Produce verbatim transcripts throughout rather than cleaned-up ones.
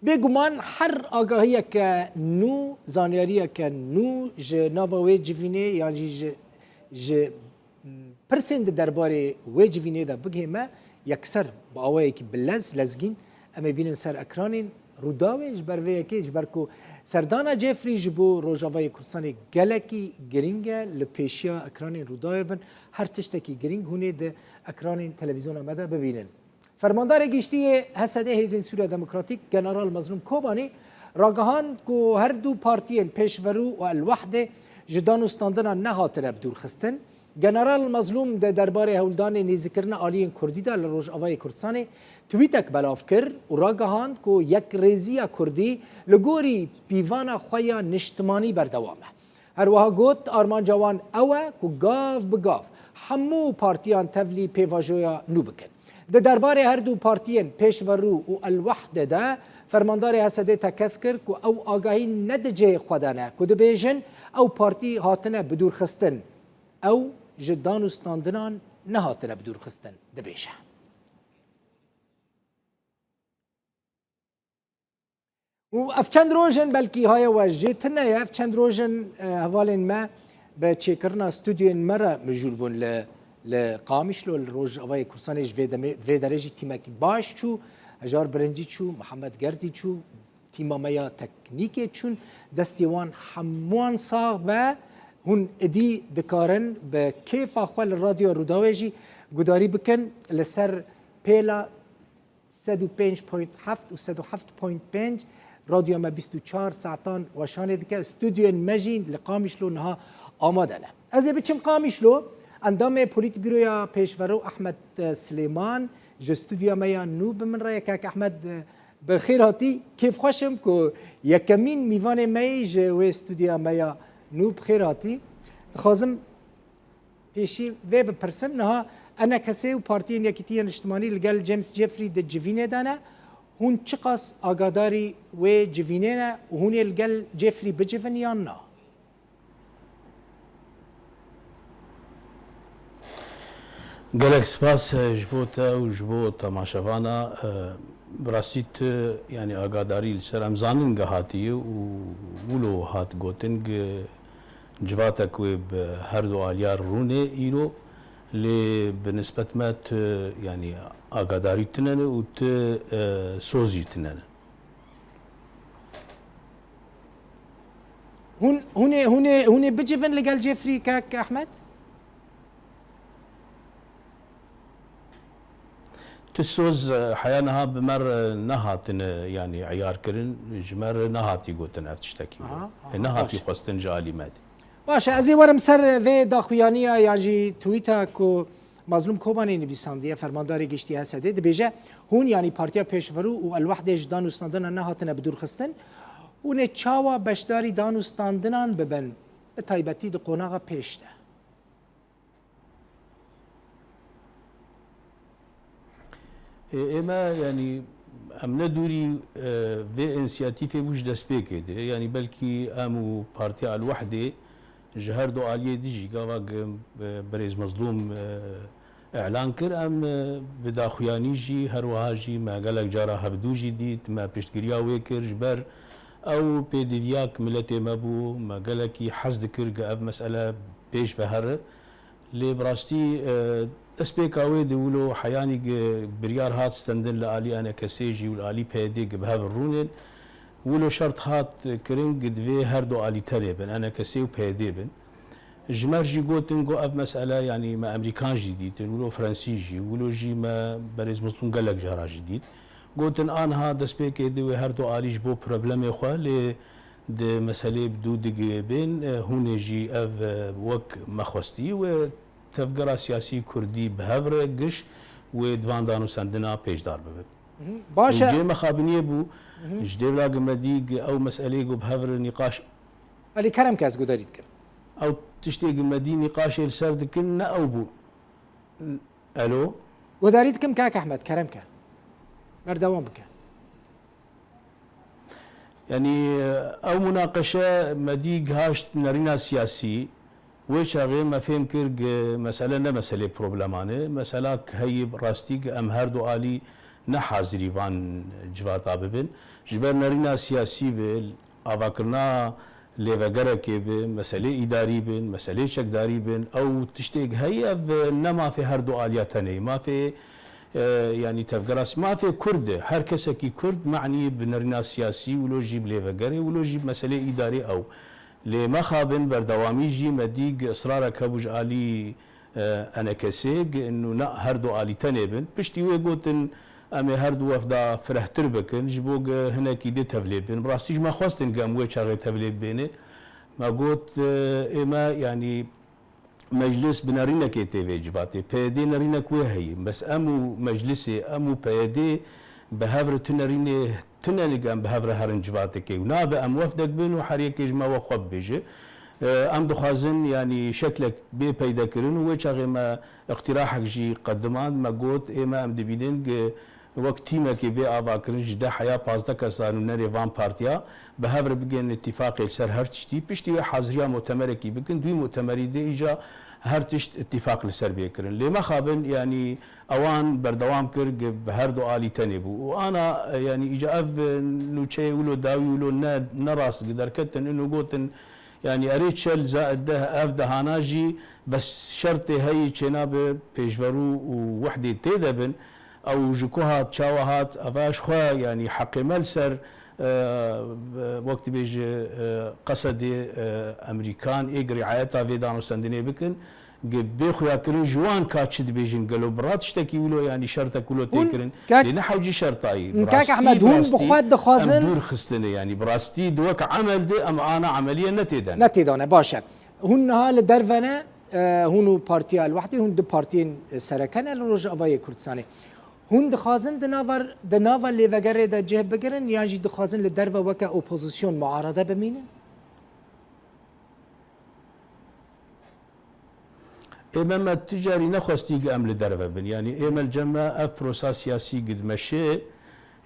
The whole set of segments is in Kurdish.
Bêguman her agahiyeke nû, zanyariyeke nû ji nava wê civînê yan jî ji, ji pirsên di derbarê wê civînê de bigihê me, yekser bi awayekî bi lez, lezgîn, em ê bînin ser ekranên Rûdawê. Ji ber vê yekê, ji ber ku serdana Cefrî ji bo Rojavayê Kurdistanê gelekî girîng e, li pêşiya ekranên Rûdawê bin, her tiştekî girîng hûn ê di ekranên televîzyona me de bibînin. Fermandarê Giştî yê H S D Hêzên Sûriya Demokratîk General Mezlûm Kobanî ragihand ku her du partiyên Pêşverû û El-Wehdê ji danûstandinan nehatine bidûrxistin. General Mezlûm di derbarê hewldanê nêzîkirina aliyên Kurdî de li Rojavayê Kurdistanê twîtek belav kir û ragihand ku yekrêziya Kurdî li gorî pîvana xwe ya niştimanî berdewam e. Her wiha got, armanca wan ew e ku gav bi gav hemû partiyan tevlî pêvajoya nû bikin. Di derbarê her du partiyên Pêşverû û El-Wehdê de fermandarê H S D tekez kir ku ew agahî ne di cihê xwe de ne ku dibêjin ew partî hatine bidûrxistin. Ew ji danûstandinan nehatine bidûrxistin, dibêje. Û ev çend roj in, belkî haya we jê tune ye, ev çend roj in, e, hevalên me bi çêkirina stûdyoyên me re mijûl bûn li, li Qamişlo, li Rojavayê Kurdistanê ji vê demê, vê derê jî tîmekî baş çû, Hejar Birinci çû, Mihemed Gerdî çû, tîma me ya teknîkê çûn, destê wan hemûyan sax be, hûn idî dikarin bi kêfa xwe li Radyoya Rûdawê jî gudarî bikin li ser pêla sed û pênc point heft û sed û heft point pênc, radyoya me bîst û çar saetan weşanê dike. Stûdyoyên me jî li Qamişlo niha amade ne. Ez ê biçim Qamişlo, endamê Polîtbîroya Pêşverû Ehmed Silêman ji stûdyoya me ya nû bi min re ye. Kak Ehmed, bi xêr hatî. Kêfxweş im ku yekemîn mîvanê me yî ji wê stûdyoya me ya nû bi xêr hatî. Dixwazim pêşî vê bipirsim, niha E N K S û Partiyên Yekîtiya Niştimanî li gel James Jeffrey di civînê de ne. Hûn çiqas agadarî wê civînê ne û hûn ê li gel Jeffrey bicivin yan na? Gelek spas, e, ji bo te û ji bo temaşevana, e, bi rastî tu, yanî agadarî li ser em zanin ge hatiye û wilo hat gotin ge civatek wê bi her du aliyar rûnê îro, lê bi nisbet me tu, yanî agadarî tune ne û tu, e, soz jî tune ne. Hûn, hûn ê, hûn ê, hûn ê bicivin li gel Jeffrey, kak Ehmed? Tu soz, e, heya niha bi me re nehatine, yanî eyar kirin, ji me re nehatî gotin ev tiştekî. Aha, aha, E, nehatî baş. Xwestin ji alî me de. Baş e, ez ê werim ser vê daxuyaniya yan jî tweeta ku Mazlûm Kobanê nivîsandiye, fermandarê giştî H S D, dibêje, hûn, yanî Partiya Pêşverû û El-Wehdê ji danûstandinan nehatine bidûrxistin, hûn ê çawa beşdarî danûstandinan bibin, bi taybetî di qonaxa pêş de? Ê, ê me, yanî, em ne dûrî, e, vê însiyatîfê bû ji destpêkê de. Yanî belkî em û Partiya El-Wehdê ji her du aliyê dijî gava ge, e, birêz Mezlûm, e, îlan kir, em, e, bi daxuyanî jî, her wiha jî me gelek cara hevdû jî dît, me piştgiriya wê kir, ji ber ew pêdiviyek miletê me bû, me gelekî hez dikir ge ev mesele pêş ve here. Lê bi rastî, e, destpêka wê di wilo heyanî ge biryar hat stendin li alî E N K S'ê jî û li alî P Y D'ê ge bi hev rûnên. Wilo şert hat kirin ge divê her du alî tenê bin, E N K S û P Y D bin. Ji me jî gotin ku ev mesele, yanî me Emerîkan jî dîtin, wilo Fransî jî, wilo jî me berêz Mizlûm gelek cara jî dît. Gotin, aniha destpêkê di wê her du alî ji bo problemê xwe, lê di meselê bi dû digihê bên, e, hûn ê jî ev, e, wek me xwestî wê tevgera siyasî kurdî bi hev re giş wê di van danûstendina pêşdar bibe. Mhm. Baş e. Û cê mexabiniyê bû, mhm, ji dêvla gi me dî gi ew meselê gu bi hev re nîqaş. Elî kerem ke ez guderî dikim. Ew tiştê gi me dî nîqaşê li ser dikin, ne ew bû. Elo? Guderî dikim kak Ehmed, kerem ke. Berdewam bike. Yanî, ew munaqeşe me dî gihaşt nerîna siyasî. Wê çaxê me fêm kir gi mesele ne meselê probleman e. Mesela ki heyî rastî gi em her du alî ne hazirî van civata bibin. Ji ber nerîna siyasî bi, avakirina lêvegerekê bi, meselê îdarî bin, meselê çekdarî bin, ew tiştêk heye, ev ne mafê her du aliya tenê, mafê, e, yanî tevgera s-, mafê Kurd e. Her kesekî Kurd, manî bi nerîna siyasî, wilo jî bi lêvegerê, wilo jî bi meselê îdarî ew. Lê mexabin berdewamî jî me dî gi israrek hebû ji alî, e, enekesê, gi inu na her du alî tenê bin. Piştî wê gotin, em ê her du wefda firehtir bikin, ji bo gi hinekî dê tevlê bin. Bi rastî ji me xwestin gi em wê çaxê tevlê bibêne. Me got, e, ê me, yanî, meclis bi nerînekê tê vê civatê. P Y D nerînek wê heye. Bes em û meclisê, em û P Y D bi hev re tu nerînê tune li em bi hev re herin civatekê. Û nabe em wefdek bin û her yekê ji me we xwe bibêje. E, em dixwazin, yanî şeklek bê peydekirin û wê çaxê me iqtirahek jî qedimand, me got, ê me em dibînin gi wek tîmekê bê avakirin ji deh heya pazdeh kesan û nerê van partiya bi hev re bigihên îtîfaqê li ser her tiştî, piştî wê haziriya mutemerekî bikin, di wî mutemerî de îca her tişt îtîfaq li ser bê kirin. Lê mexabin, yanî ewan berdewam kir, gi bi her du alî tenê bû. Û ana, e, yanî îca ev, e, nûçeyê wilo dawî wilo ne, ne rast gi derketin, ino gotin, yanî erê çel zaid deh ev dehana jî bes şertê heyî çênabe pêşverû û wehdê tê de bin. Ew ji ku hat, çawa hat, eva ji xwe, yanî heqê me li ser, e, wek dibêje, e, qesedê, e, Emerîkan ê gi riayeta vê danûstendinê bikin, gi bê xuyakirin ji wan ka çi dibêjin gelo bi ra tiştekî wilo, yanî şertek wilo tê Hûn kirin. kak-, Lê ne hewcî şertayî. Bi Kak rastî, Ehmed, bi hûn bi rastî xwe em dixwazin dûr xistine, yanî bi rastî di wek emel de em ana emeliye ne tê de ne. Ne tê de ne, baş e. Hûn niha li derve ne, e, hûn û Partiya El Wehdê, hûn du partiyên sereke ne li Rojavayê Kurdistanê. Hûn dixwazin di nava, di nava lêvegerê de cih bigirin, yan jî dixwazin li derve weke opozîsyon, muarede bimînin? Ê me, me tu carî nexwestî gi em li derve bin. Yanî ê me li cem me ev prosa siyasî gi dimeşe,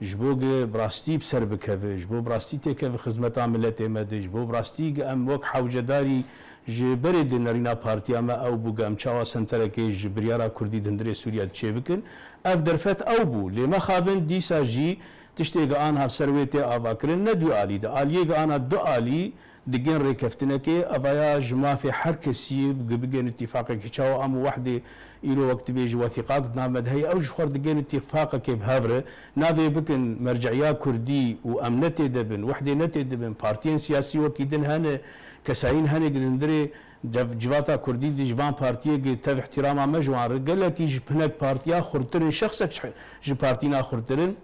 ji bo gi bi rastî bi ser bikeve, ji bo bi rastî têkeve xizmeta miletê me de, ji bo bi rastî gi em wek hewcedarî ji berê di nerîna partiya me ew bû, gi em çawa senterekê ji biryara kurdî di hundirê Sûriye de çêbikin. Ev derfet ew bû. Lê mexabin dîsa jî tiştê gi anha ser wê tê avakirin, ne du alî de. Aliyê gi ana du alî digên rêkeftinekê, evaya ji mafê her kesî ye, gi bigên îtîfaqekî çawa em û wehdê îro wek dibêjî wethîqak di nav me de heye, ew ji xwe re digên îtîfaqekê bi hev re, navê bikin merce'iya kurdî û em ne tê de bin, wehdê ne tê de bin, partiyên siyasî wekî din hene, kesayîn hene gi dindirê cev-, civata kurdî di ji van partiyê gi tev îhtîrama me ji wan re, gelekî ji hinek partiya xurtir in, şexsek ji, ji partîna xurtir in.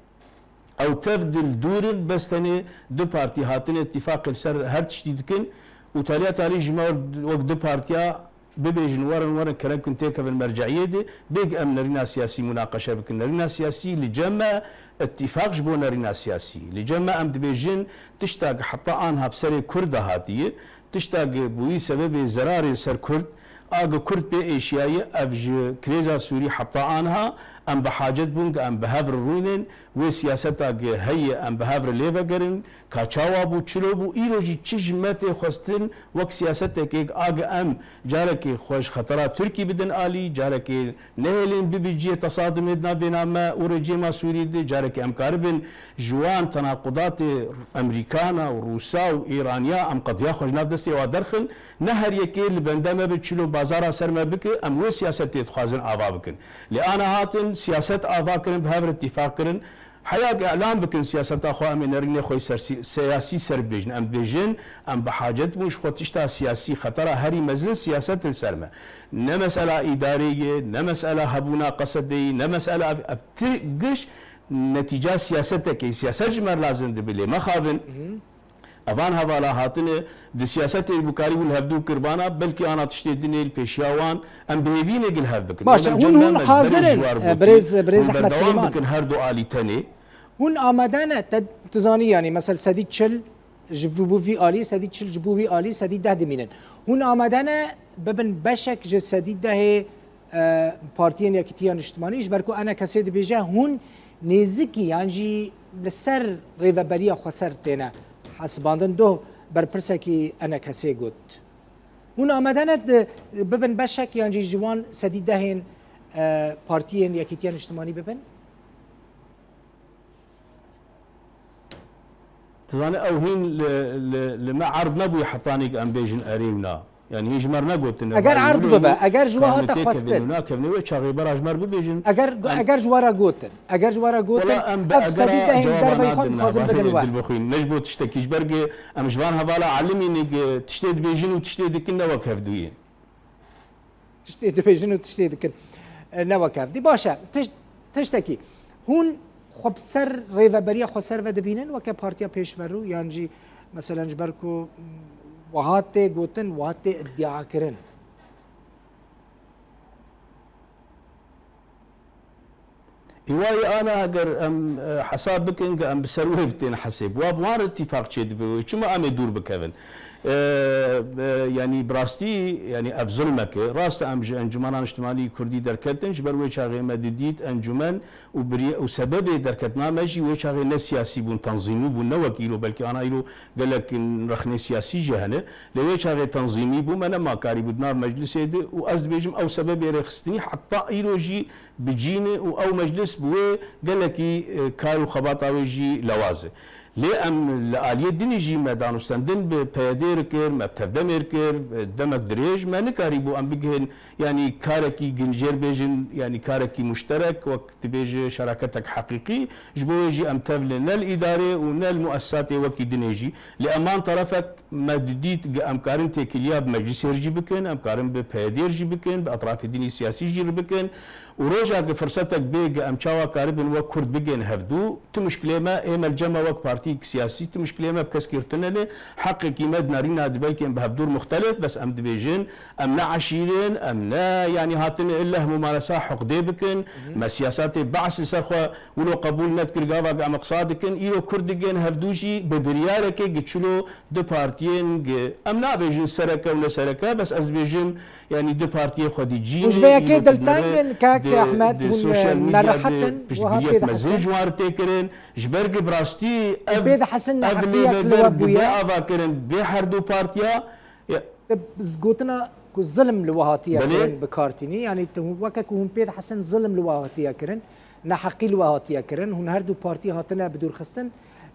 Ew tev dil dûr in, bes tenê du partî hatine îtîfaqê li ser her tiştî dikin û taliya talî ji me wek du partiya bibêjin, werin, werin kerem kin têkevin merceiyê de, bêg em nerîna siyasî munaqeşe bikin. Nerîna siyasî li cem me îtîfaq ji bo nerîna siyasî. Li cem me em dibêjin tişta heta anha bi serê Kurd de hatiye, tişta gi bûyî sebebê zerarê li ser Kurd, a gi Kurd pê êşiyaye, ev ji krêza Sûrî heta anha em bi hacet bûn, gi em bi hev re rûnên, wê siyaseta gi heye em bi hev re lê vegerin, ka çawa bû, çilo bû, îro jî çi ji me tê xwestin wek siyasetekê, a gi em carekê xwe ji xetera Tirkî bidin alî, carekê nehêlin bibin cihê tesadumê di navbêna me û rejîma Sûrî de, carekê em karibin ji wan tenaqudatê Emerîkana û Rûsa û Îraniya em qediya xwe ji nav destê wa derxin, ne her yekê li bende me bi çilo bazara ser me bike, em wê siyasetê dixwazin ava bikin. Lê ana hatin siyaset ava kirin, bi hev re îtîfaq kirin. Heya ku îlan bikin siyaseta xwe, em ê nerînê xwe ser-, siyasî ser bibêjin. Em dibêjin, em bi hacet bûn ji xwe tişta siyasî, xetera herî mezin siyaset li ser me. Ne mesela îdarê ye, ne mesela hebûna qesedê ye, ne mesela ev, ev ti giş netîca siyasetekê, siyaset ji me re lazim dibe, lê mexabin. Evan hevala hatine, di siyasetê bikarî bû li hevdû kirbana, belkî ana tiştê dinê li pêşiya wan, em bi hêvî ne gil hev bikin. Baş e, Êmel hûn, cem hûn me, ji ber hazir in, ji war e, gotî, birêz, birêz hûn Ehmed berdewam Silêman. Bikin her du alî tenê. Hûn amade ne, te, tu zanî, yanî, mesela sedî çil ji bo, bo vî alî, sedî çil ji bo wî alî, sedî deh dimînin. Hûn amade ne bibin beşek ji sedî dehê e, Partiyên Yekîtiya Niştimanî, ji ber ku E N K S dibêje hûn nêzikî yan jî li ser rêveberiya xweser têne hesibandin, doh berpirsekî E N K S got. Hûn amade ne di, bibin beşek yan jî ji wan sedî dehên, e, Partiyên Yekîtiya Niştimanî bibin? Dizane ew hîn li, li, li me erd nebûye hetanî em bêjin erê û na. Yani hîn ji me re negotine. Eger erd bibe, eger ji we hate xwestin. Nakevne wê çaxê bera ji me re bibêjin. Eger, eger ji we re gotin. Eger ji we re gotin, ev sedî dehên derveyî xwe dixwazin bidin we. Dilbixwîn. Ne ji bo tiştekî ji ber ge em ji van hevala elimî ne ge tiştê dibêjin û tiştê dikin ne wek hevdû ye. Tiştê dibêjin û tiştê dikin. E, ne wek hevdî. Baş e. Tiş-, tiştekî. Hûn xwe bi ser rêveberiya xweser ve dibînin weke partiya pêşverû yan jî meselen ji ber ku wiha tê gotin, wiha tê iddiakirin? Îwayê ana eger em, e, hesab bikin, ge em bi ser wê bitên hesêb. Wa bi wan re îtîfaq çêdibe wê. Çima em ê dûr bikevin? E, e, yanî bi rastî, yanî ev zulmek e. Rast e, em ji Encûmena Niştimanî Kurdî derketin, ji ber wê çaxê me didît encûmen û birî-, û sebebê derketina me jî wê çaxê ne siyasî bûn, tanzîmî bûn, ne wek îro, belkî ana îro gelek rexnê siyasî jî hene. Lê wê çaxê tanzîmî bû, me nema karî bû di nav meclisê de û ez dibêjim ew sebebê rêxistinî heta îro jî bi cî ne û ew meclis bi wê gelekî, e, kar û xebata wê jî lewaz e. Lê em li aliyê dinî jî me danûstendin bi P Y D'ê re kir, me bi Tevdemê re kir, e, demek dirêj me nikarîbû em bigihên, yanî karekî gincêr bêjin, yanî karekî muşterek, wek dibêje şeraketek heqîqî, ji bo wê jî em tevlin ne li îdarê û ne li muessisatê wekî dinê jî. Lê em man terefek me didît ge em karin têkiliya bi meclisê re jî bikin, em karin bi P Y D'ê re jî bikin, bi etrafê dinî siyasî jî re bikin û roja ge firsetek bê ge em çawa karibin wek Kurd bigên hevdû, tu muşkilê me, ê me li cem me wek partiyek siyasî, tu muşkilê me bi kes girtine ne, heqekî me di nerîna de belkî em bi hevdû re muxtelif, bes em dibêjin, em ne eşîr in, em ne, yanî, hatine illeh mumaresa huqdê bikin, Hı hı. me siyasatê Be'sê li ser xwe wilo qebûl nedikir, gava ge em qisa dikin, îro Kurd digên hevdû jî bi biryarekê gi çilo du partiyên gi, em nabêjin sereke û ne sereke, bes ez dibêjim, yanî du partiyê xwedî cî ne, Hûn ji vê yekê îro dilteng in, kak Ehmed, hûn, e, nerehet in, wiha piştgiriyek mezin ji wan re tê kirin, ji ber gi bi rastî ev, ev lêveger gi bê avakirin bê her du partiya, ya, Te bi gotina ku zilim li we hatiye Belê. kirin bi kar tînî, yanî tu weke ku hûn pê dihestin zilim li we hatiye kirin, neheqî li we hatiye kirin, hûn her du partî hatine bidûrxistin.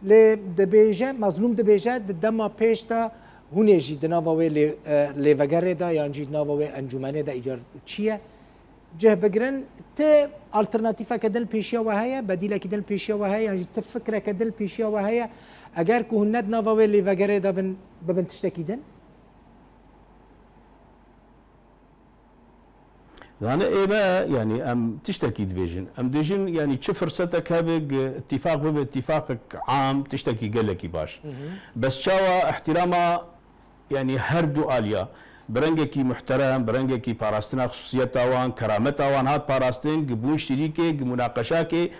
Lê dibêje, Mezlûm dibêje, di dema pêş de hûn ê jî di nava wê lê-, e, lêvegerê de yan jî di nava wê encûmenê de îcar çi ye? Cih bigirin, ti alternatîfeke din li pêşiya we heye, bedîlekî din li pêşiya we heye, yan jî ti fikreke din li pêşiya we heye? Eger ku hûn ne di nava wê lêvegerê de bin, bibin tiştekî din? Zane ê me, yanî em tiştekî dibêjin. Em dibêjin, yanî çi firsetek hebe, gi îtîfaq bibe, îtîfaqek am, tiştekî gelekî baş. Hı hı. Bes çawa îhtîrama, yanî her du aliya, bi rengekî muhterem, bi rengekî parastina xisûsiyeta wan, kerameta wan hat parastin, gi bûn şirîkê, gi munaqeşakê,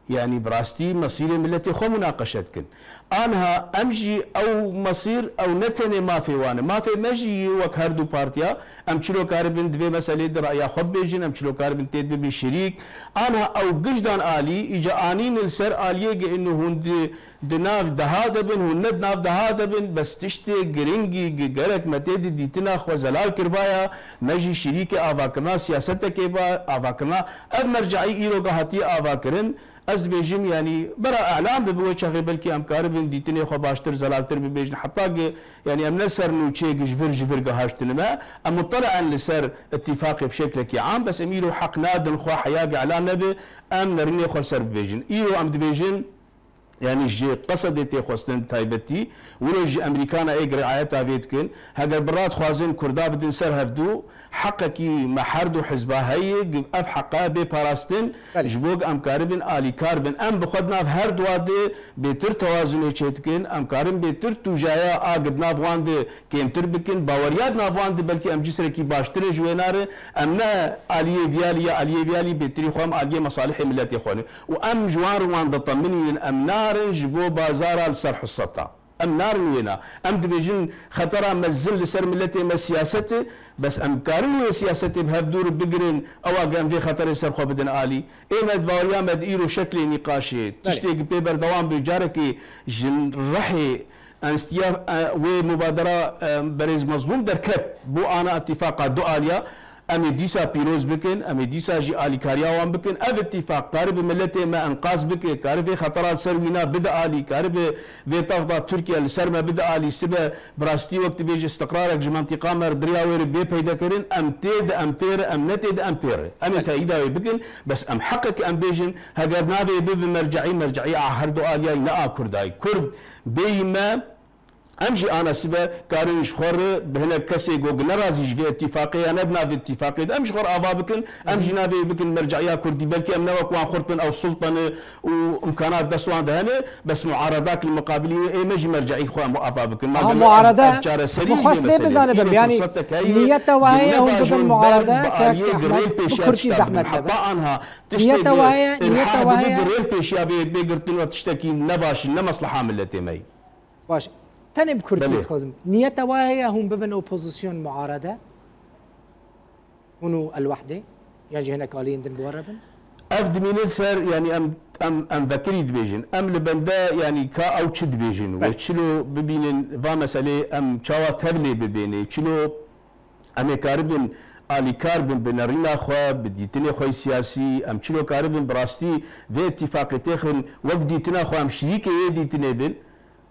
Yanî bi rastî mesîrê miletê xwe munaqeşe dikin. Anha em jî ew mesîr, ew ne tenê mafê wan e. Mafê me jî yê wek her du partiya. Em çilo karibin di vê meselê de raya xwe bibêjin, em çilo karibin tê bibin şirîk. Anha ew gijdan alî, îca anîn li ser aliyê ge ino hûn di, di nav deha de bin, hûn ne di nav deha de bin, bes tiştê giringî ge gerek me tê di dîtina xwe zelal kiribaya, me jî şirîkê avakirina siyasetekê ba, avakirina ev merceî îro ge hatiye avakirin. Ez dibêjim, yanî bera elan bibe, wê çaxê belkî em karibin dîtinê xwe baştir, zelaltir bibêjin. Heta ki, yanî em ne ser nûçeyê ki ji vir, ji vir gihaştine me. Em mutele'en li ser îtîfaqê bi şeklekî am, bes em îro heq nadin xwe heya ki elan nebe, em nerînê xwe li ser bibêjin. Îro em dibêjin, yanî ji Qesedê tê xwestin bi taybetî, wilo ji Amerîkana ê riayeta vê dikin. Heger bi ra dixwazin Kurda bidin ser hevdû, heqekî me her du hizba heye, ev heqa bê parastin. Belê. Ji bo em karibin alîkar bin. Em bi xwe di nav her dua de bêtir tewazunê çêdikin, em karin bêtir tûjaya a di nav wan de kêmtir bikin. Baweriya di nav wan de belkî em cîsrekî baştir e ji wê nare. Em ne aliyê viyalî ya aliyê viyalî bêtirî xwe em aliyê mesalihê miletê xwe ne. Û em ji wan re wan diteminînin, em narin ji bo bazara li ser huseta. Em narin wêna. Em dibêjin xetera mezin li ser miletê me siyaset e, bes em karin wê siyasetê bi hevdû re bigirin, ewa ge em vê xeterê ser xwe bidin alî. Ê me di baweriya me di îro şeklê nîqaşê, Belê. tiştê ki pê berdewam bi carekê ji rihê enstiya, e, wê mubadera, e, berêz Mezlûm derket bo ana îtîfaqa du aliya. Em ê dîsa pîroz bikin, em ê dîsa jî alîkariya wan bikin. Ev îtîfaq karibe miletê me enqaz bike, karibe xetera li ser wîna bide alî, karibe vê texda Tirkiye li ser me bide alî, sibe bi rastî wek dibêje istiqrarek ji mentiqa me re diriya wê re bê peyda kirin, em tê de em pê re, em ne tê de em pê re. Em ê Belê. teyîda wê bikin, bes em heqek em bêjin, heger navê bibe merceî, merceî a her du aliyayî ne a Kurdayî. Kurd bêyî me, Em jî ana sibe karin ji xwe re bi hinek kesê ku ne razî ji vê îtîfaqê ya ne di nav vê îtîfaqê de, em ji xwe re ava bikin, em jî navê bikin merce'iya Kurdî. Belkî em ne wek wan xurt bin, ew sultan e û imkanat dest wan de hene, bes muaradak li muqabilî wê ê me jî merce'î xwe em ava bikin. Aha, Madem ev, muarada, ev çareserî min xwest vê meselê ye. Îro fursetek heye, niyeta we heye hûn bibin muarada, bi aliyê girên pêşiya tişta bibin. Heta anha tiştê bi ilhah bibe girên pêşiya bê, bê girtin û ev tiştekî ne baş in, ne mesleha miletê me ye. Baş. Tenê bi kurtî Belê. dixwazim. Niyeta we heye hûn bibin opozisyon muarede? Hûn û El Wehdê? Yan jî hinek aliyên din bi we re bin? Ev dimînin ser, yanî em, em, em vekirî dibêjin. Em li bende, yanî ka ew çi dibêjin? Belê. Wê çilo bibînin va meselê em çawa tevlê bibênê? Çilo em ê karibin alîkar bin bi nerîna xwe, bi dîtinê xwe yê siyasî? Em çilo karibin bi rastî vê îtîfaqê têxin wek dîtina xwe em şirîkê wê dîtinê bin?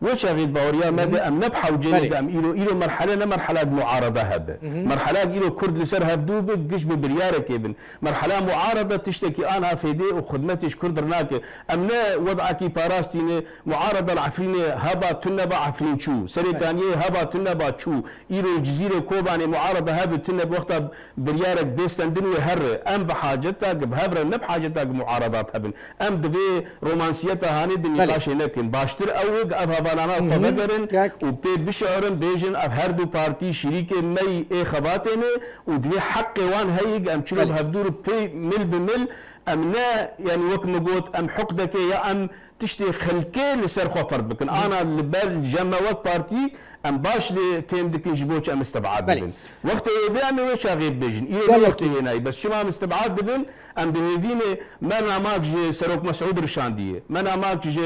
Wê çaxê di baweriya me de em ne bi hewceyê de em îro, îro merhele ne merhelak muarada hebe. Merhelak îro Kurd li ser hevdû bi giş bi biryarekê bin. Merhela muarada tiştekî ana fêdê û xidmetê ji Kurd re nake. Em ne wed'akî parastî ne, muarada li Efrînê heba tune ba Efrîn çû. Serê Kaniyê heba tune ba çû. Îro li Cizîrê Kobanê muarada hebe tune bi wexta biryarek bê stendin wê herre. Em bi haceta ki bi hev re ne bi haceta ki muaradat hebin. Em di vê romansiyeta hanê de Belê. nîqaşê nekin. Baştir ew e, ev hevalana xwe vegerin û pê bişirin, bêjin, ev her du partî şirîkê me yî ê xebatê ne û divê heqê wan heyî, em çilo bi Belê. hevdû re pê mil bi mil, em ne, yanî wek min got, em huqdekê ya em tiştê xelkê li ser xwe ferz bikin. Ana li ber cem me wek partî, em baş lê fêm dikin ji bo çi em istibad Belê. dibin. Wextê wê bê em ê wê çaxê bibêjin. Îro ne Gelekî. wextê wê nayê. Bes çima em istibad dibin? Em bi hêvî ne me namak ji Serok Mesûd re şandiye. Me namak ji,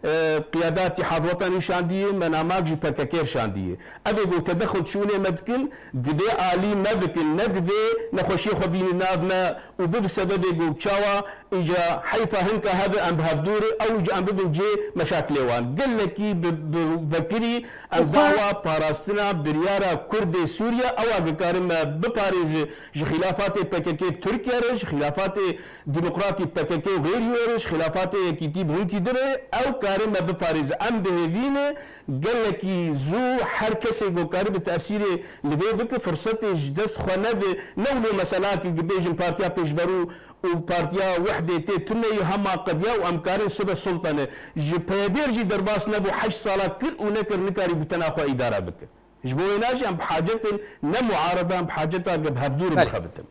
e, Qiyada Îtîhad Weten re şandiye. Me namak ji P K K re şandiye. Ev ê ku tedexul çûnê me dikin, divê alî me bikin. Ne divê nexweşiyê xwe bînin nav me û bibe sebebê ku çawa îca heyfa hinka hebe em bi hevdû re, ew îca em bibin cê meşakilê wan. Gelekî bi, bi vekirî em Û xwe dawa parastina biryara Kurdê Sûriye, ew a dikarin me biparêze ji xîlafatê P K K bi Tirkiye re, ji xîlafatê demokratî P K K û xêrî wê re, ji xîlafatê yekîtî bi hinkî din re, ew karin me biparêze. Em bi hêvî ne gelekî zû her kesê ku karibe tesîrê li vê bike, firsetê ji dest xwe nebe, ne wilo meselakî dibêjin Partiya Pêşverû û Partiya Wehdê tê tune yî hema qediya û em karin sibe sultane. Ji P Y D re jî derbas nebû, heşt sala kir û nekir, nikarî bi tena xwe îdare bike. Ji bo wêna jî em bi hacetin ne muarada, em bi haceta ge bi hevdû re Belê. bixebitin.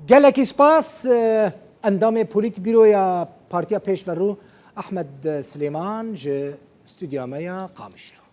Gelekî spas, e, endamê Polîtbîro ya Partiya Pêşverû Ahmed Silêman ji stûdya me ya Qamişlo.